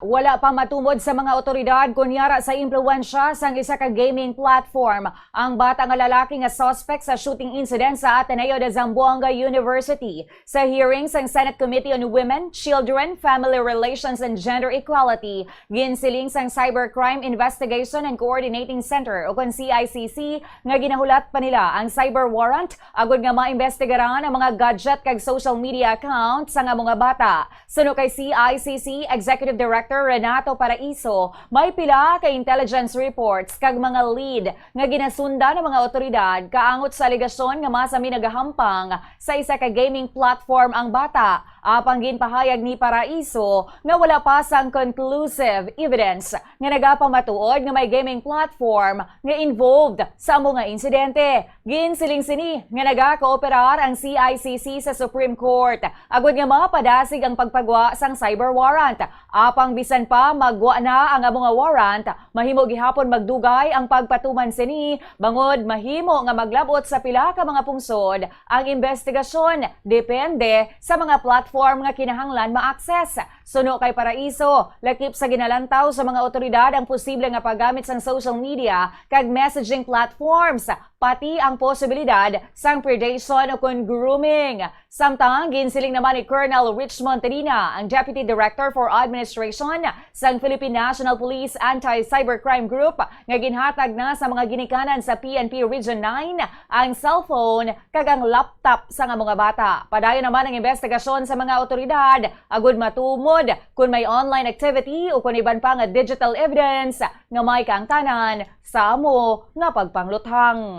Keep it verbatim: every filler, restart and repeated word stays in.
Wala pa matumod sa mga awtoridad kon yara sa impluwensya sang isa ka gaming platform ang bata nga lalaki nga suspect sa shooting incident sa Ateneo de Zamboanga University. Sa hearing sang Senate Committee on Women, Children, Family Relations, and Gender Equality, ginsiling sang Cybercrime Investigation and Coordinating Center, o kon C I C C, nga ginahulat pa nila ang cyber warrant agud nga maimbestigaran ang mga gadget kag social media account sang amo nga bata. Suno kay C I C C Executive Director Renato Paraiso, may pila ka intelligence reports kag mga lead nga ginasundan ang mga awtoridad kaangot sa alegasyon nga masami nagahampang sa isa ka gaming platform ang bata. Apang ginpahayag ni Paraiso nga wala pa sang conclusive evidence nga nagapamatuod nga may gaming platform nga involved sa amo nga insidente. Ginsiling sini nga nagakooperar ang C I C C sa Supreme Court agud nga mapadasig ang pagpagwa sang cyber warrant. Apang bisan pa magwa na ang amo nga warrant, mahimo gihapon magdugay ang pagpatuman sini bangod mahimo nga maglab-ot sa pila ka mga pungsod ang imbestigasyon depende sa mga platform nga kinahanglan ma-access. Suno kay Paraiso, lakip sa ginalantaw sa mga awtoridad ang posible nga paggamit sang social media kag messaging platforms, pati ang posibilidad sang predation o kon grooming. Samtang ginsiling naman ni Colonel Richmond Tedina, ang Deputy Director for Administration sang Philippine National Police Anti-Cybercrime Group, nga ginhatag na sa mga ginikanan sa P N P Region nine ang cellphone kag ang laptop sang amo nga bata. Padayon naman ang imbestigasyon sa mga awtoridad agud matumod kon may online activity o kon iban pa nga digital evidence nga may kaangtanan sa amo nga pagpangluthang.